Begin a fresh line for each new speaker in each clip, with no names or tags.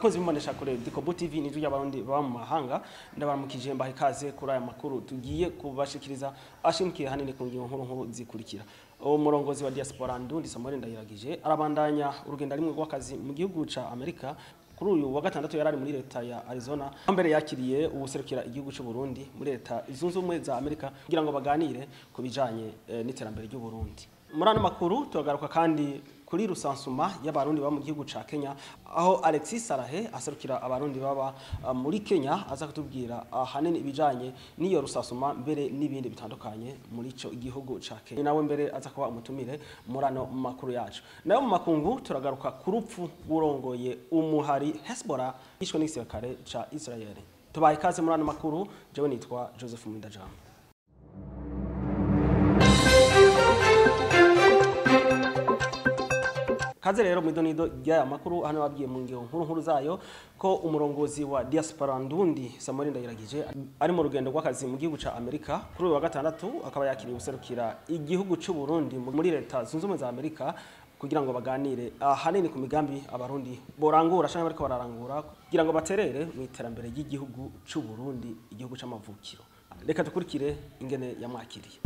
Bakozi b'imbonesha kure Dikobu TV nijwi y'abarundi baba mu mahanga, ndabaramukije mbahe ikaze kuri aya makuru tugiye kubashikiriza ashimikiye hanini ku ngingo nkuru nkuru zikurikira. Umurongozi wa diaspora Ndundi Samuel Ndayiragije arabandanya urugendo rimwe rw'akazi mu gihugu ca Amerika. Kuri uyu wa gatandatu yarari muri leta ya Arizona, mbere yakiriye ubuserukira igihugu cy'u Burundi muri leta zunze ubumwe za Amerika kugira ngo baganire ku bijanye n'iterambere ry'u Burundi. Muri ano makuru turagaruka kandi kuri rusansuma y'abarundi baba mu gihugu ca Kenya, aho Alexis Sarahe aserukira abarundi baba muri Kenya aza kutubwira ahanini ibijanye n'iyo rusansuma mbere n'ibindi bitandukanye muri ico gihugu ca Kenya. Nawe mbere aza kuba umutumire muri ano makuru yacu. Nayo mu makungu turagaruka ku rupfu rw'urongoye umuhari Hezbollah yishwe n'igisirikare ca Israel. Tubaye ikaze muri ano makuru, jewe nitwa Joseph Mwindajambo. Kaze rero mwidonido ry'aya makuru hano babwiye mu ngingo nkuru nkuru zayo ko umurongozi wa diaspora Ndundi Samuel Ndayiragije ari mu rugendo rw'akazi mu gihugu ca Amerika. Kuri uyu wa gatandatu akaba yakiriye ubuserukira igihugu c'u Burundi muri leta zunze ubumwe za Amerika kugira ngo baganire ahanini ku migambi abarundi borangura canke bariko bararangura kugira ngo baterere mu iterambere ry'igihugu c'u Burundi, igihugu c'amavukiro. Reka dukurikire ingene yamwakiriye.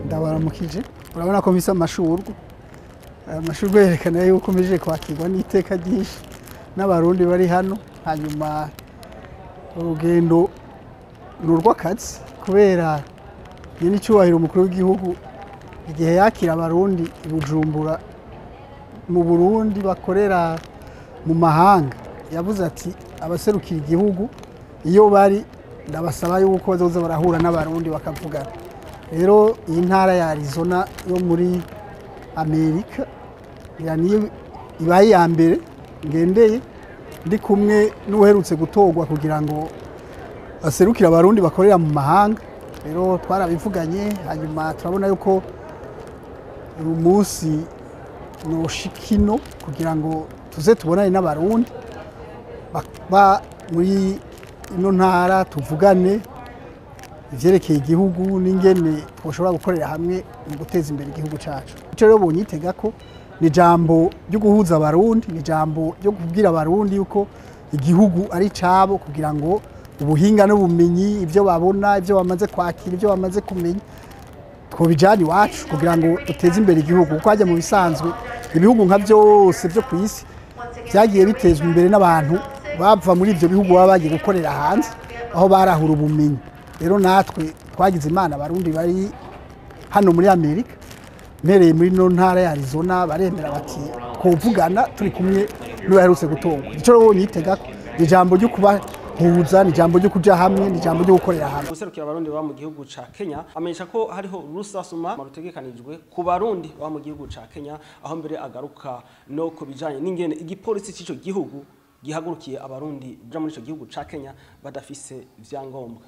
Ndabaramukije. Urabona ko mfise amashurwe. Amashurwe yerekana yuko mpejeje kwakirwa n'iteka ryinshi n'abarundi bari hano. Hanyuma urugendo ni urw'akazi kubera nyene icyubahiro umukuru w'igihugu igihe yakira abarundi i Bujumbura mu Burundi bakorera mu mahanga, yavuze ati abaserukira igihugu iyo bari ndabasaba yuko bazoza barahura n'abarundi bakavugana. Rero iyi ntara ya Arizona yo muri Amerika niyo ibaye iya mbere ngendeye ndi kumwe n'uherutse gutorwa kugira ngo aserukire abarundi bakorera mu mahanga. Rero twarabivuganye, hanyuma turabona yuko uyu munsi noshikino kugira ngo tuze tubonane n'abarundi ba muri ino ntara, tuvugane ivyerekeye igihugu n'ingene twoshobora gukorera hamwe mu guteza imbere igihugu cacu. Ico rero bonyitega ko ni jambo ryo guhuza abarundi, ni jambo ryo kubwira abarundi yuko igihugu ari cabo, kugira ngo ubuhinga n'ubumenyi, ivyo babona, ivyo bamaze kwakira, ivyo bamaze kumenya twobijana iwacu kugira ngo duteze imbere igihugu. Kuko hajya mu bisanzwe ibihugu nka byose byo ku isi vyagiye bitezwa imbere n'abantu bava muri ivyo bihugu baba bagiye gukorera hanze aho barahura ubumenyi. Rero natwe twagize Imana abarundi bari hano muri Amerika, mpereye muri no ntara ya Arizona, baremera bati twovugana turi kumwe n'uwaherutse gutorwa. Ico rero nyitega ni ijambo ryo kubahuza, ni ijambo ryo kuja hamwe, ni ijambo ryo gukorera hamwe.
Ubuserukira abarundi baba mu gihugu ca Kenya amenyesha ko hariho rusasuma rutegekanijwe ku barundi baba mu gihugu ca Kenya, aho mbere agaruka no ku bijanye n'ingene igipolisi c'ico gihugu gihagurukiye abarundi baja muri ico gihugu ca Kenya badafise ivyangombwa.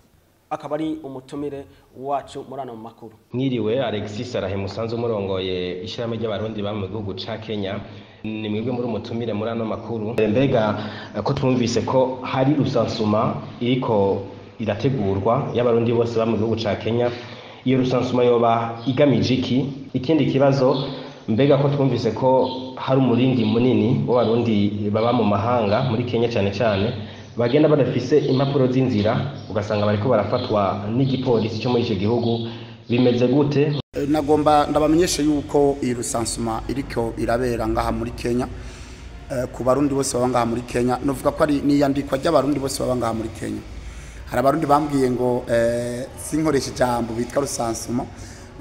Akaba ari umutumire wacu muri ano makuru.
Mwiriwe, Alexis Sarahe musanze umurongoye ishyirahamwe ry'abarundi baba mu gihugu ca Kenya, ni mwebwe muri umutumire muri ano makuru. Mbega ko twumvise ko hari rusansuma iriko irategurwa y'abarundi bose baba mu gihugu ca Kenya, iyo rusansuma yoba igamije iki? Ikindi kibazo, mbega ko twumvise ko hari umurindi munini w'abarundi baba mu mahanga muri Kenya cyane cyane bagenda badafise impapuro z'inzira, ugasanga bariko barafatwa n'igipolisi cyo muri ico gihugu, bimeze gute?
Nagomba ndabamenyeshe yuko iyi rusansuma iriko irabera ngaha muri Kenya ku barundi bose baba ngaha muri Kenya. Novuga ko ari niyandikwa ry'abarundi bose baba ngaha muri Kenya. Hari abarundi bambwiye ngo sinkoresha ijambo bitwa rusansuma,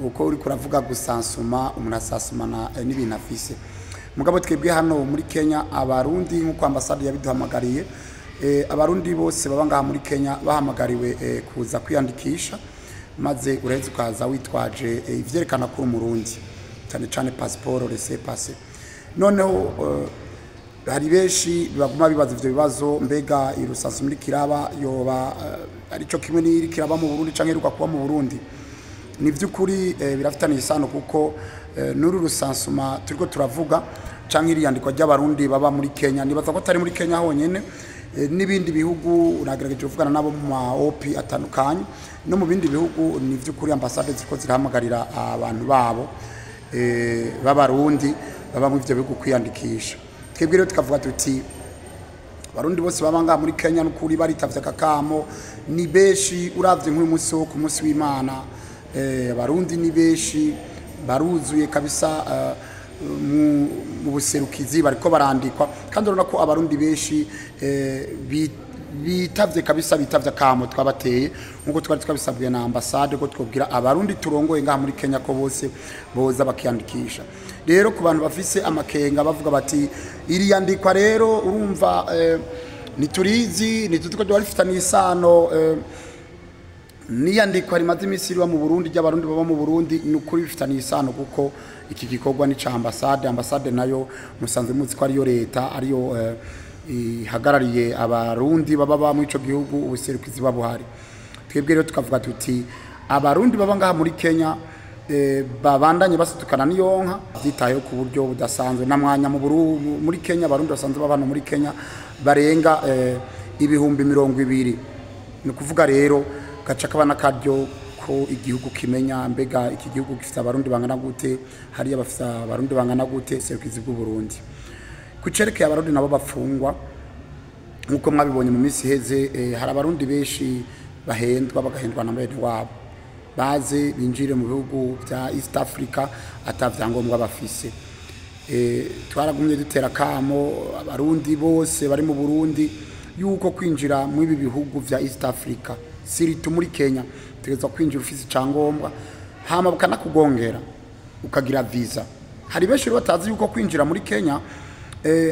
uko uri kuravuga gusansuma umuntu asasumana n'ibintu afise. Mugabo twebwe hano muri Kenya abarundi nk'uko ambasade yabiduhamagariye, abarundi bose baba ngaha muri Kenya bahamagariwe kuza kwiyandikisha, maze uraheza ukaza witwaje ivyerekana ko uri umurundi, cyane cyane passport, laissez-passer. Noneho hari benshi baguma bibaza ivyo bibazo, mbega irusansuma iriko iraba yoba arico kimwe n'iriko iraba mu Burundi canke iheruka kuba mu Burundi? Ni by'ukuri birafitaniye isano kuko n'uru rusansuma turiko turavuga canke iriyandikwa ry'abarundi baba muri Kenya, nibaza ko atari muri Kenya honyene, n'ibindi bihugu nagerageje kuvugana nabo mu ma OP atandukanye no mu bindi bihugu. Ni by'ukuri ambasade ziriko zirahamagarira abantu babo b'abarundi baba muri ivyo bihugu kwiyandikisha. Twebwe rero tukavuga tuti abarundi bose baba ngaha muri Kenya n'ukuri baritavye akakamo, ni benshi. Uravye nk'uyu munsi wo ku munsi w'Imana, abarundi ni benshi, baruzuye kabisa mu buserukizi bariko barandikwa, kandi urabona ko abarundi benshi bitavye kabisa, bitavye akamo twabateye nkuko twari twabisabwe na ambasade ko twobwira abarundi turongoye ngaha muri Kenya ko bose boza bakiyandikisha. Rero ku bantu bafise amakenga bavuga bati iri yandikwa rero urumva ntiturizi, ntituzi ko ryari rifitaniye isano n'iyandikwa rimaze iminsi riba mu Burundi ry'abarundi baba mu Burundi. Ni ukuri bifitaniye isano kuko iki gikorwa ni ca ambasade. Ambasade nayo musanzwe muzi ko ariyo leta, ariyo ihagarariye abarundi baba muri ico gihugu, ubuserukizi buba buhari. Twebwe rero tukavuga tuti abarundi baba ngaha muri Kenya babandanye basutukana n'iyonka vyitayeho ku buryo budasanzwe na mwanya mu muri Kenya abarundi basanzwe baba hano muri Kenya barenga 20,000. Ni ukuvuga rero gaca kaba n'akaryo ko igihugu kimenya mbega iki gihugu gifite abarundi bangana gute, hariya bafite abarundi bangana gute, serukizi bw'u Burundi. Kucerekeye abarundi nabo bafungwa, nkuko mwabibonye mu minsi iheze, hari abarundi benshi bahendwa, bagahendwa na bene wabo baze binjire mu bihugu bya East Africa ata vyangombwa bafise. Twaragumye dutera kamo abarundi bose bari mu Burundi yuko kwinjira mu ibi bihugu vya East Africa, siritu muri Kenya, utegerezwa kwinjira ufise icyangombwa, hama bakanakugongera ukagira visa. Hari benshi rero batazi yuko kwinjira muri Kenya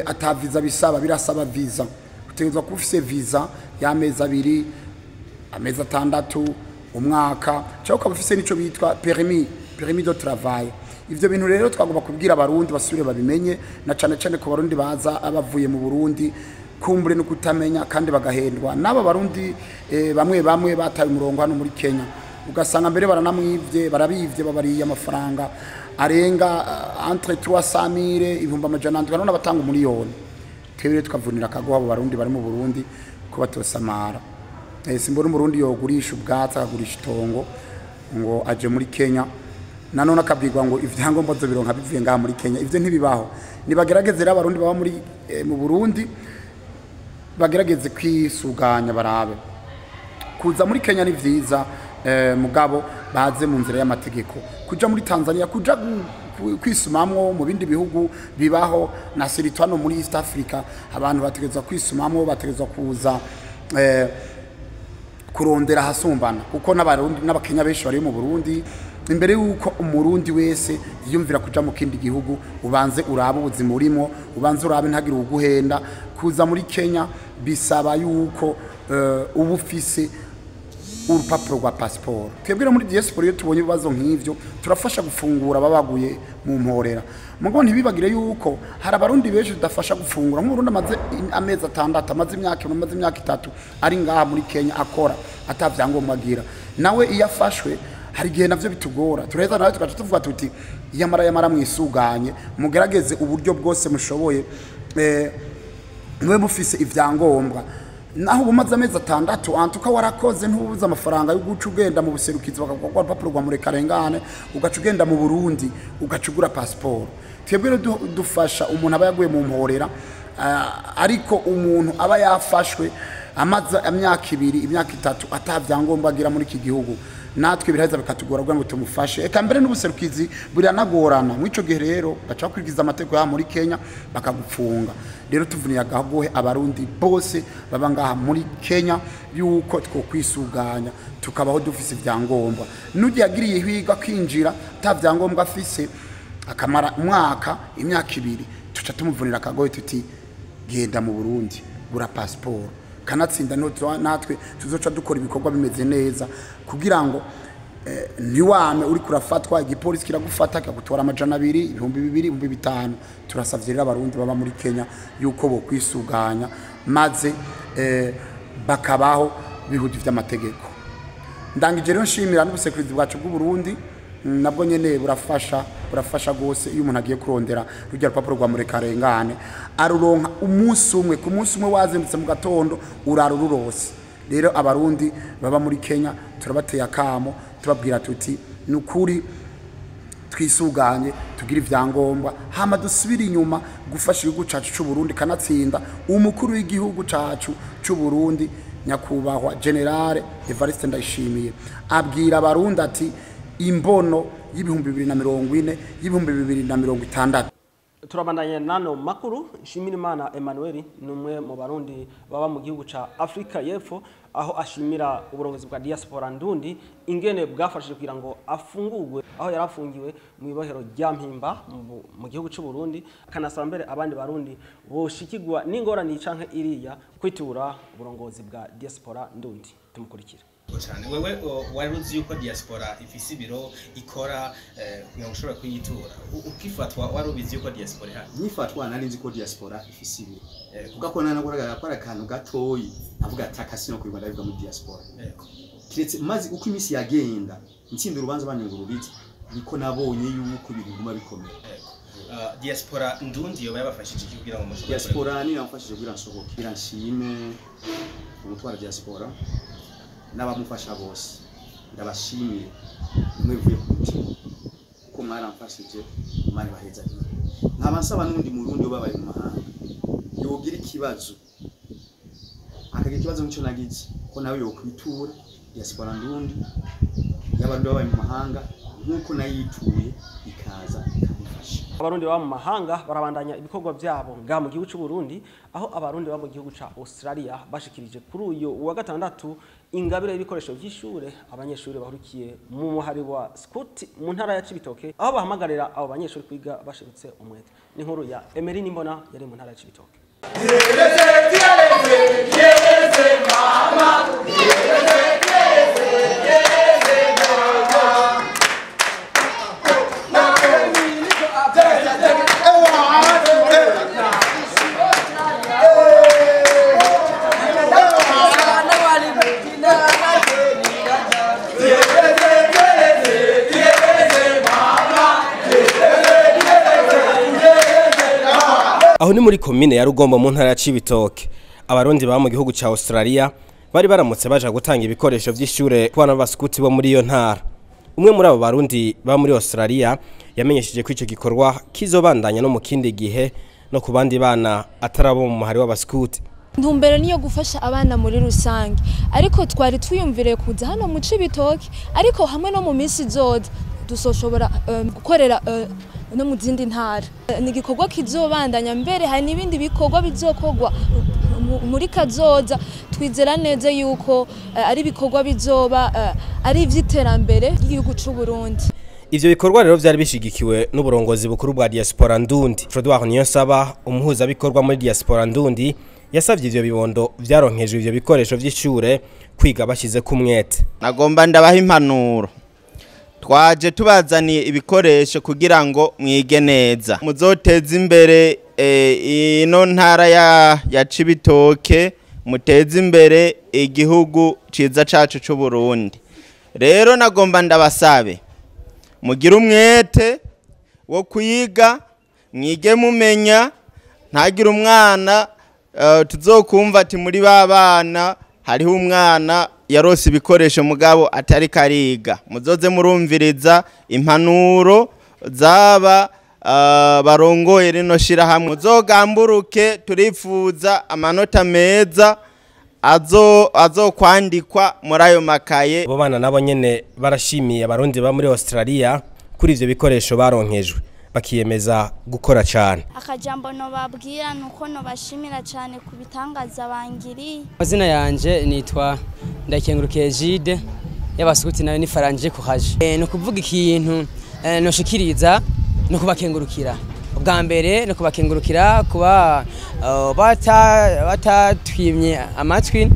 ata visa bisaba, birasaba visa. Utegerezwa kuba ufise visa y'amezi 2, amezi 6, umwaka, cyangwa ukaba ufise nico bitwa permis de travail. Ivyo bintu rero twagomba kubwira abarundi basubire babimenye, na cane cane ku barundi baza abavuye mu Burundi kumbure no kutamenya kandi bagahendwa n'aba barundi bamwe bamwe bataye umurongo hano muri Kenya, ugasanga mbere baranamwivye, barabivye, babariye amafaranga arenga entre 300,000 700,000 none abatanga 1,000,000. Twebwe tukavunira akagoha abo barundi bari mu Burundi ko batosamara. Simbona umurundi yogurisha ubwatsi akagurisha itongo ngo aje muri Kenya, nanone akabwirwa ngo ivyangombwa bironka bivuye ngaha muri Kenya. Ivyo ntibibaho. Nibagerageze rero abarundi baba muri mu Burundi bagerageze kwisuganya barabe. Kuza muri Kenya ni vyiza, mugabo baze mu nzira y'amategeko. Kuja muri Tanzania, kuja kwisumamwo mu bindi bihugu bibaho, na siritu hano muri East Africa abantu bategerezwa kwisumamwo, bategerezwa kuza kurondera hasumbana, kuko n'abarundi n'abakenya benshi bari mu Burundi. Imbere yuko umurundi wese yiyumvira kuja mu kindi gihugu, ubanze urabe ubuzima urimo, ubanze urabe ntagire uguhenda. Kuza muri Kenya bisaba yuko uba ufise urupapuro rwa passport. Twebwe muri diaspora iyo tubonye ibibazo nk'ivyo turafasha gufungura ababaguye mu mporera, mugo ntibibagire yuko hari abarundi benshi tudafasha gufungura. Nk'umurundi amaze amezi 6, amaze imyaka, amaze imyaka 3 ari ngaha muri Kenya akora ata vyangombwa agira, nawe iyo afashwe hari igihe navyo bitugora. Turaheza nawe tugaca tuvuga tuti yamara yamara mwisuganye, mugerageze uburyo bwose mushoboye, mube mufise ivyangombwa. Naho ubumaze amezi 6 antuka warakoze, ntubuze amafaranga yo guca ugenda mu buserukizi bakaguha urupapuro rwa murekarengane, ugaca ugenda mu Burundi ugaca ugura passport. Twebwe rero dufasha umuntu aba yaguye mu mporera, ariko umuntu aba yafashwe amaze imyaka 2, imyaka 3 ata vyangombwa agira muri iki gihugu, natwe biraheza bikatugora kugira ngo tumufashe. Eka mbere n'ubuserukizi buranagorana. Muri ico gihe rero baca bakurikiza amategeko ya muri Kenya bakagupfunga. Rero tuvuniye agahohe abarundi bose baba ngaha muri Kenya yuko twokwisuganya tukabaho dufise ivyangombwa. N'ugiye agiriye ihwiga kwinjira ata vyangombwa afise akamara umwaka, imyaka 2, tuca tumuvunira akagohe tuti genda mu Burundi gura passport. Kanatsinda natwe tuzoca dukora ibikorwa bimeze neza kugira ngo ntiwame uri kurafatwa, igipolisi kiragufata kikagutora 200, 2000, 5000. Turasavye rero abarundi baba muri Kenya yuko bo kwisuganya maze bakabaho bihuje vy'amategeko. Ndangije rero nshimira n'ubusekurizi bwacu bw'u Burundi, nabwo nyene burafasha gose. Iyo umuntu agiye kurondera rujya rupapuro rwa murekarengane aruronka umunsi umwe, ku munsi umwe wazindutse mu gatondo urarurose. Rero abarundi baba muri Kenya turabateye akamo, tubabwira tuti nukuri twisuganye tugira ivyangombwa, hama dusubire inyuma gufasha igihugu cacu c'u Burundi. Kanatsinda umukuru w'igihugu cacu c'u Burundi nyakubahwa General Evariste Ndayishimiye abwira abarundi ati imbono y'2040 y'2060.
Turabandanya nano makuru. Nshimirimana Emmanuel ni umwe mu barundi baba mu gihugu ca Afrika y'Epfo, aho ashimira uburongozi bwa diaspora ndundi ingene bwafashije kugira ngo afungurwe aho yarafungiwe mu ibohero rya Mpimba mu gihugu c'u Burundi. Akanasaba mbere abandi barundi boshikirwa n'ingorane canke iriya kwitura uburongozi bwa diaspora ndundi. Tumukurikira.
Cyane wewe wari uzi yuko diaspora ifise ibiro ikora kugira ngo ushobore kuyitura? Ukifatwa wari ubizi yuko diaspora ihari?
Nyifatwa nari nzi ko diaspora ifise ibiro, kuko ko nanakoraga akora akantu gatoyi avuga ati akasino ku Rwanda bivuga muri diaspora. Kiretse maze uko iminsi yagenda ntsinda urubanza banyungururiza, niko nabonye yuko ibintu biguma bikomeye.
Diaspora ndundi yoba yabafashije iki kugira ngo mushobore?
Diaspora ni yamfashije kugira nsohoke, kugira nshime umutwara diaspora n'abamufasha bose, ndabashimiye nimwe bivuye ku mutima kuko mwaramfashije, Imana ibaheza. Nkaba nsaba n'undi murundi ubabaye mu mahanga yogira ikibazo, akagira ikibazo nk'icyo nagize, ko nawe yokwitura diaspora ndundi y'abarundi babaye mu mahanga nk'uko nayituye ikaza ikamufasha.
Abarundi baba mu mahanga barabandanya ibikorwa byabo nga mu gihugu c'u Burundi, aho abarundi baba mu gihugu ca Australia bashikirije kuri uyu wa gatandatu ingabire y'ibikoresho vy'ishure abanyeshuri bahurukiye mu muhari wa Scout mu ntara ya Cibitoke, aho bahamagarira abo banyeshuri kwiga bashirutse umwete. Ni inkuru ya Emeline Mbona yari mu ntara ya Cibitoke.
Aho ni muri komine ya Rugombo mu ntara ya Cibitoke, abarundi baba mu gihugu ca Australia bari baramutse baje gutanga ibikoresho vy'ishure ku bana b'abaskuti bo muri iyo ntara. Umwe muri abo barundi ba muri Australia yamenyesheje ko ico gikorwa kizobandanya no mu kindi gihe no ku bandi bana atarabo mu muhari w'abaskuti.
Ntumbero niyo gufasha abana muri rusange, ariko twari twiyumvire kuza hano mu Cibitoke, ariko hamwe no mu minsi izoza dusoshobora gukorera no mu zindi ntara. Ni igikorwa kizobandanya, mbere hari n'ibindi bikorwa bizokorwa muri kazoza. Twizera neza yuko ari ibikorwa bizoba ari ivy'iterambere ry'igihugu c'u Burundi.
Ivyo bikorwa rero vyari bishigikiwe n'uburongozi bukuru bwa diaspora ndundi. Frodoir Niyonsaba, umuhuzabikorwa muri diaspora ndundi, yasavye ivyo bibondo vyaronkejwe ivyo bikoresho vy'ishure kwiga bashize ku mwete.
Nagomba ndabaha impanuro. Twaje tubazaniye ibikoresho kugira ngo mwige neza, muzoteze imbere ino ntara ya Cibitoke, muteze imbere igihugu ciza cacu c'u Burundi. Rero nagomba ndabasabe mugire umwete wo kwiga, mwige mumenya, ntagire umwana tuzokumva ati muri ba bana hariho umwana yarose ibikoresho mugabo atari kariga. Muzoze murumviriza impanuro zaba barongoye rino shirahamwe, muzogamburuke. Turifuza amanota meza azokwandikwa muri ayo makaye.
Abo bana nabo nyene barashimiye abarundi ba muri Australia kuri ivyo bikoresho baronkejwe, bakiyemeza gukora cyane.
Akajambo no babwira nuko no bashimira cyane ku bitangaza bangiriye.
Amazina yanje nitwa Ndakengurukiye Jide, y'abasukuti nayo ni Faranje kuhaje. No kuvuga ikintu noshikiriza no kubakengurukira. Ubwa mbere no kubakengurukira kuba batatwimye amatwi,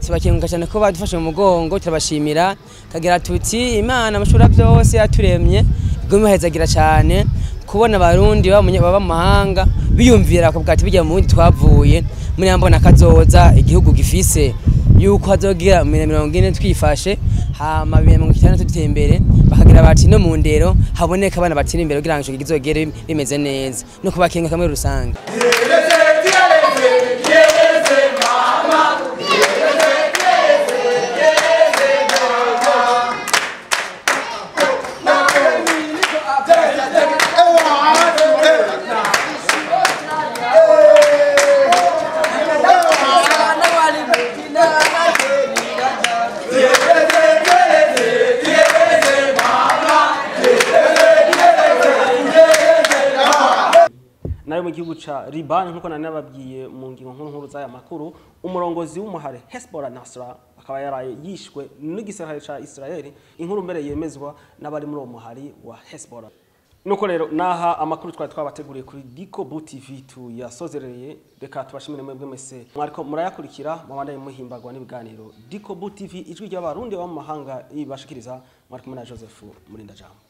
tubakenguruka cyane ko badufashe mu mugongo, turabashimira. Kagira tuti Imana amashura byose yaturemye igumihezagira cyane kubona abarundi baba mu mahanga biyumvira ko bwati bijya mu bundi twavuye muri ambona kazoza igihugu gifise yuko hazogira 40 twifashe. Hama 2060 duteye imbere, bakagira bati no mu ndero haboneka abana batira imbere kugira ngo ico kizogere bimeze neza, no kubakenga kamwe rusange.
Nayo mu gihugu ca Liban, nkuko nari nababwiye mu ngingo nkuru nkuru z'aya makuru, umurongozi w'umuhare Hezbollah Nasra akaba yaraye yishwe n'igisirikare ca Israel, inkuru mbere yemezwa n'abari muri uwo muhari wa Hezbollah. Nuko rero naha amakuru twari twabateguriye kuri Diko Bu TV tuyasozerereye. Reka tubashimire mwebwe mwese mwariko murayakurikira, mubandanye muhimbagwa n'ibiganiro Diko Bu TV, ijwi ry'Abarundi baba mu mahanga ibashikiriza. Mwari kumwe na Joseph Murinda. Jambo.